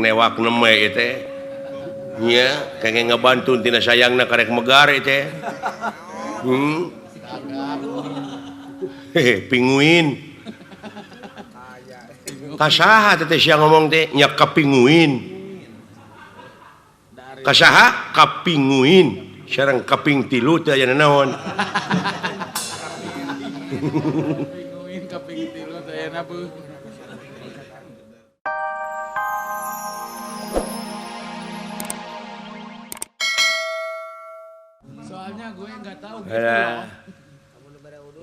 Kengeng newak neme ieu teh. Nya, kengeng ngabantu tina sayangna karek megar ieu teh. Hehe, pinguin. Ka saha teh sia ngomong teh? Nya ka pinguin. Ka saha? Ka pinguin. Sareng kaping tilu teh aya naon? Pinguin kaping tilu teh aya naon? Soalnya gue enggak tahu gitu loh.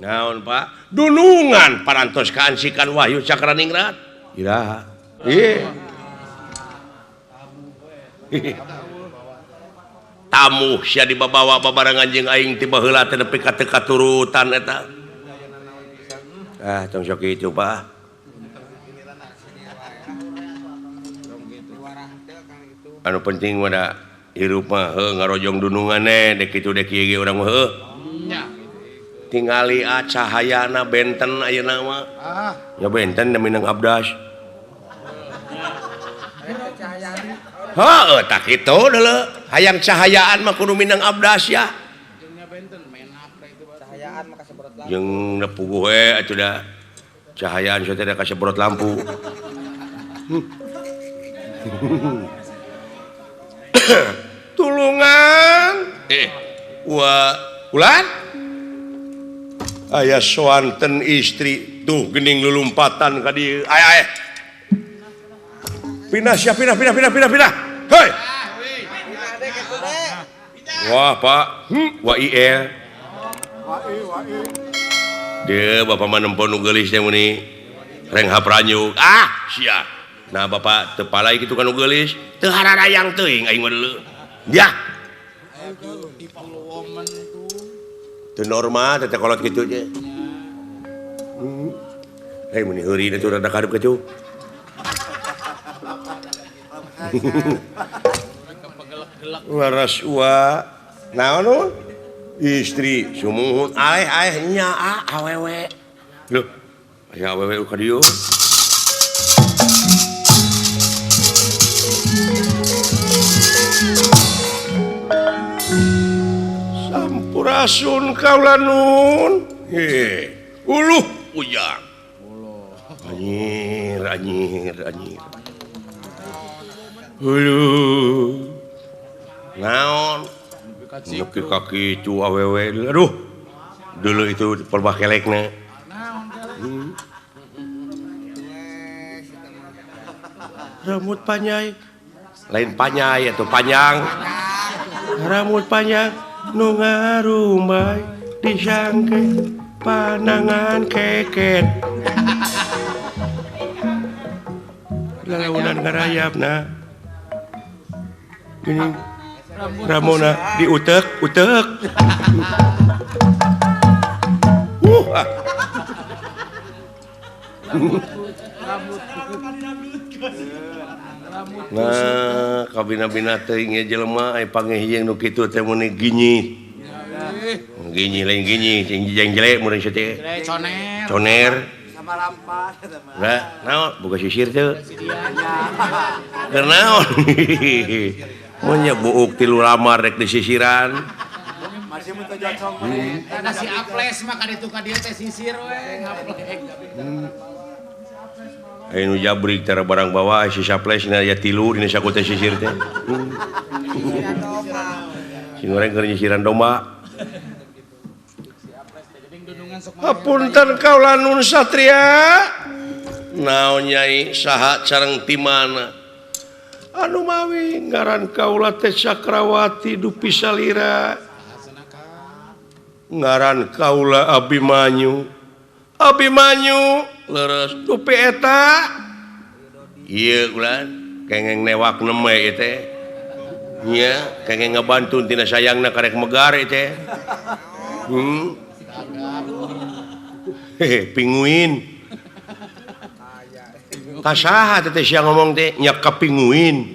Naon Pak? Dunungan parantos kaansikan Wahyu Cakraningrat. Iraha. Ieu. Tamu sia dibabawa babarengan jeung aing ti baheula teh nepi ka teu katurutan eta. Ah, tong sok kitu Pak. Anu penting mah da hirup mah heuh ngarojong dunungan dek kitu dek ieu ge urang mah heuh. Tingali cahayana benten ayeuna mah. Ya benten da minang abdas. Heuh tah kitu deuleu. Hayang cahayaan mah kudu minang abdas ya. Jeung puguh we atuh da cahayaan teh da kasebrot lampu. Tulungan. Wa ulan aya soanten istri tuh geuning lulumpatan ka dieu. Aya aya. Pindah sia pindah pindah pindah pindah pindah. Hei. Wah Pak, wa IL. Deuh bapak mah nempo nu geulis teh meuni renghap ranyuk. Ah sia. Nah bapak teu palai kitu ka nu geulis, teu hararayang teuing aing mah deuleu. Yah. Teu normal teh kolot kitu teh. Hei meuni heuri atuh rada kadeup kitu. Laras ua naon nu? Istri sumuhun aeh aeh nya awewe. Lho, aya awewe ka dieu. Sampurasun kaula nun. Heh, uluh ujang. Anjir anjir anjir. Uluh. Naon? Nepi ka kitu awewe. Aduh. Dulu itu perbah kelekna. Rambut panjang. Lain panjang atau panjang. Rambut panjang nu ngarumbai disangke panangan keket. Lalaunan ngarayapna. Gini Ramona diutek utek. Nah, kabina-bina teuing ieu jelema aya panggih jeung nu kitu teh meuni ginyi. Ginyi lain ginyi, jeung jelek mun teh. Coner. Coner. Sama lampa eta mah. Lah, naon boga sisir teu? Keur naon? Mun nya buuk tilu lamar rek disisiran. Masih mun teu jocong mah. Eta si Aples mah ka ditu ka dieu teh sisir we ngaplek. Aya nu jabrik tara barang bawa si Saplesna aya tilu dina saku teh sisir teh. Sing goreng keur nyisiran domba. Hapunten kaula nun satria. Naon nyai saha sareng ti mana? Anu mawi ngaran kaula teh Cakrawati Dupi Salira. Ngaran kaula Abimanyu. Abimanyu leres dupi eta. Ieu ulan kengeng newak neme ieu teh. Nya kengeng ngabantu tina sayangna karek megar ieu teh. Hehe, pinguin. Ka saha teh sia ngomong teh? Nya ka pinguin.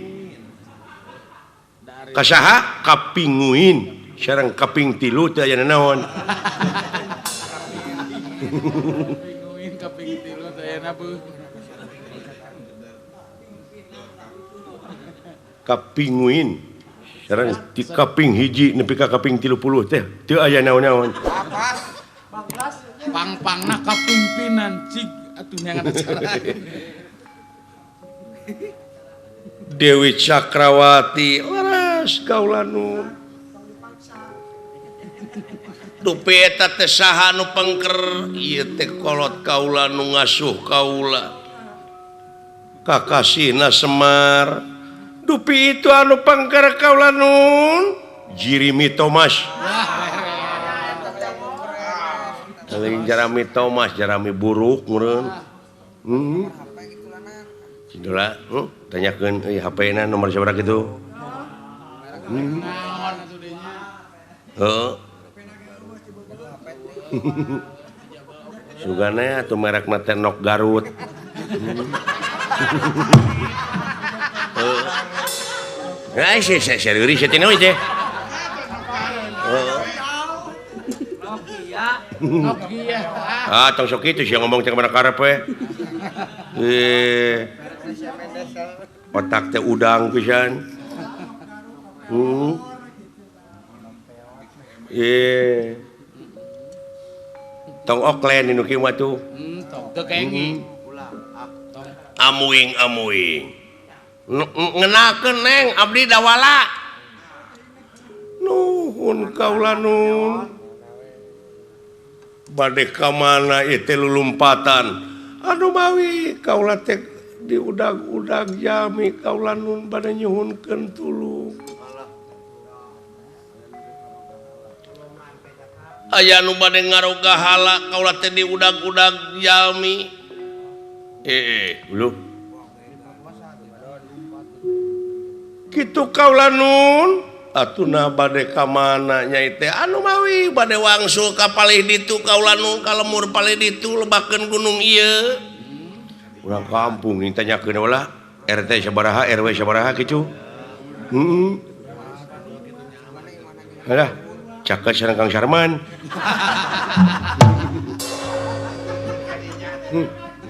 Ka saha? Ka pinguin. Sareng kaping tilu teh aya naon? Pinguin kaping tilu teh aya naon? Ka pinguin sareng ti kaping hiji nepi ka kaping 30 teh teu aya naon-naon. Pang-pangna kapimpinan cig atuh nyangan acara. Dewi Cakrawati leres kaula nu. Dupi eta teh saha nu pengker ieu teh kolot kaula nu ngasuh kaula. Kakasihna Semar. Dupi itu anu pengker kaula nun Jeremy Thomas. Lain Jeremy Thomas, Jeremy buruk meureun. Cindula, tanyakeun euy HP-na nomor sabaraha kitu. Heeh. Sugana atuh merekna teh Nok Garut. Nah, serius teh naon teh? Nokia. Ah, tong sok kitu sia ngomong teh ka mana karep we. Otak teh udang pisan. Tong oklen nu kieu mah tuh. Tong teu kenging. Amuing amuing. Ngenakeun neng abdi dawala. Nuhun kaula nun. Bade ka mana ieu teh lulumpatan. Aduh mawi kaula teh diudag-udag jami kaula nun bade nyuhunkeun tulung. Aya nu bade ngaroga hala kaula teh diudag-udag jami. Uluh. Kitu kaula nun atuna bade ka mana nyai teh anu mawi bade wangsul ka palih ditu kaula nun ka lemur palih ditu lebakeun gunung ieu. Urang kampung ini tanyakeun ulah RT sabaraha RW sabaraha kitu. Heeh. Halah, caket sareng Kang Sarman.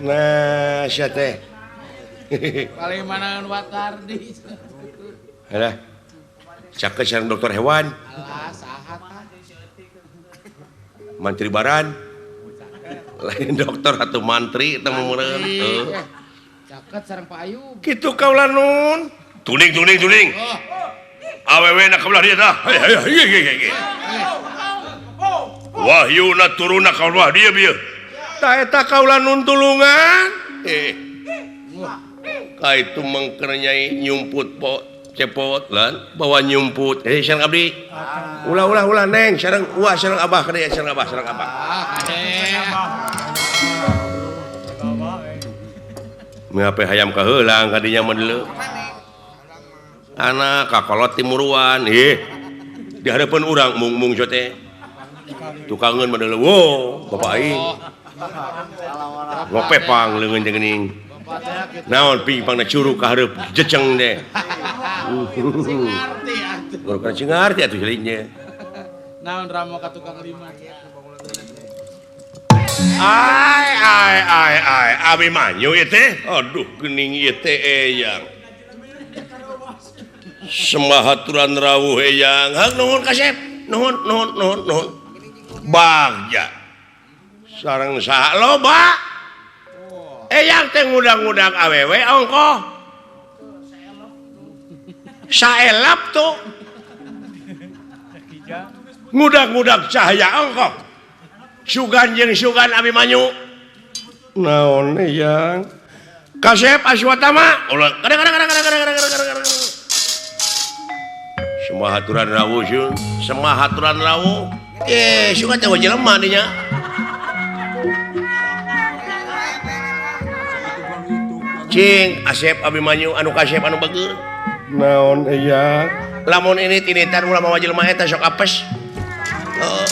Nah, sia teh. Paling mana watardi. Halah. Caket sareng dokter hewan. Alah, saha tah? Mantri Baran. Lain dokter atau mantri teh meureun. Heuh. Caket sareng Pak Ayub. Kitu kaula nun. Tuning tuning tuning. Awewe na kabelah dieu tah. Hey hey hey hey. Wahyuna turuna ka belah dieu bieu. Tah eta kaula nun tulungan. Ka itu mengker nyai nyumput po cepot lan bawa nyumput. Sareng abdi. Ulah ulah ulah neng sareng uah sareng abah kade sareng abah sareng abah. Mengape hayam kaheulang kadinya mah deuleu. Anak kakolot timuruan ih. Di hadapan urang mung-mung teh. Tukangeun mah deuleu. Wo, bapak aing. Ngopepang leungeun teh geuning. Naon pingpangna curug ka hareup jeceng teh. Sing ngarti atuh. Sing ngarti atuh jelinya. Naon ramo ka tukang lima. Ai ai ai ai Abimanyu ieu teh. Aduh geuning ieu teh eyang. Semahaturan rawuh eyang. Hang nuhun kasep. Nuhun nuhun nuhun nuhun. Bagja. Sareng saha loba. Eyang teh ngudang-ngudang awewe ongkoh. Saelap tuh. Ngudag-ngudag cahaya ongkoh. Sugan jeung sugan Abimanyu. Naon eyang? Kasep Aswatama. Ulah kadang kadang kadang kadang kadang kadang. Semahaturan rawuh sun, semahaturan rawuh. Sugan teh jelema dinya. Cing Asep Abimanyu anu kasep anu bageur. Naon eyang? Lamun ini tinitan ulah mawa jelema eta sok apes. Heeh.